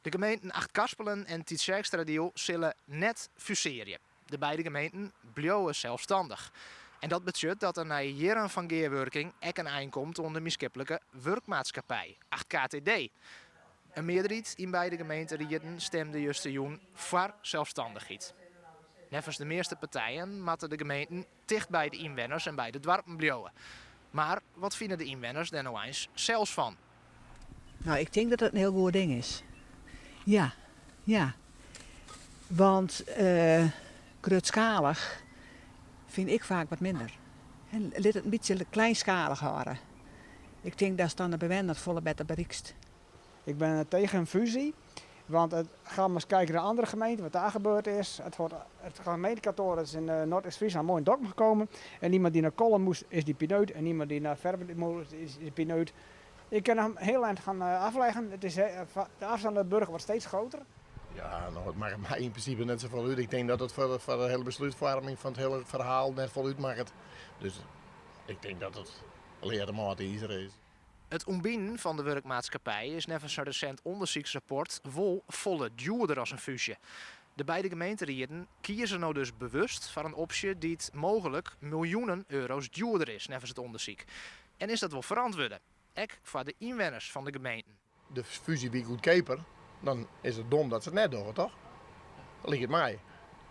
De gemeenten Achtkarspelen en Tytsjerksteradiel sille net fusearje. De beide gemeenten bliuwe selsstannich. En dat betsjut dat der nei jierren fan gearwurking ek in ein komt oan de mienskiplike wurkmaatskippij, 8KTD. In mearderheid yn beide gemeenterieden stimde justerjûn foar selsstannichheid. Neffens de measte partijen moatte de gemeenten ticht by de ynwenners en by de doarpen bliuwe. Mar wat fine de ynwenners dêr no eins sels fan? Nou, ik tink dat dat in hiel goed ding is. Ja, ja. Want grutskalich fyn ik faak wat minder. Lit it in bytsje kleinskalich hâlde. Ik tink datst dan de bewenner folle better berikst. Ik ben tegen een fusie, want het, ga maar eens kijken naar andere gemeenten, wat daar gebeurd is. Het gemeentekantoor is in Noardeast-Fryslân mooi in Dokkum gekomen. En iemand die naar Kollum moest, is die pineut. En iemand die naar Ferwert moest, is die pineut. Je kan hem heel eind gaan afleggen. De afstand naar de burger wordt steeds groter. Ja, no, it makket my yn prinsipe net safolle út. Ik tink dat it foar de hiele beslútfoarming fan it hiele ferhaal net folle útmakket. Dus ik tink dat it lear mâl izer is. It ûntbinen fan de wurkmaatskippij is neffens in resint ûndersyksrapport wol folle djoerder as in fúzje. De beide gemeenterieden kieze no dus bewust foar in opsje dy't mooglik miljoenen euro's djoerder is neffens it ûndersyk. En is dat wol ferantwurde, ek foar de ynwenners fan de gemeenten? De fúzje wie goedkeaper, dan is it dom dat se it net dogge, toch? Liket my.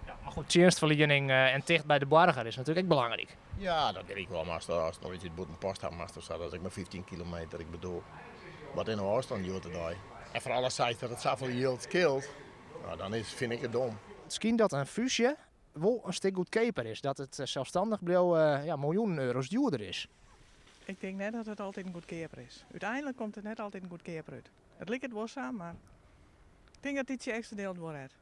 Ja, mar goed, tsjinstferliening en ticht by de boarger is natuerlik ek belangryk. Ja, dat wit ik wol, mar ast noch iets út Bûtenpost ha moatst of sa, dat is ek mar 15 kilometer. Ik bedoel, wat is no ôfstân hjoed-de-dei? En foaral ast seist dat it safolle jild skeelt, no, dan is, fyn ik it dom. It skynt dat in fúzje wol in stik goedkeaper is, dat it selsstannich bliuwe ja, miljoenen euro's djoerder is. Ik tink net dat it altyd goedkeaper is. Uteinlik komt it net altyd goedkeaper út. It liket wol sa, mar ik tink dat Tytsjerksteradiel it wol rêdt.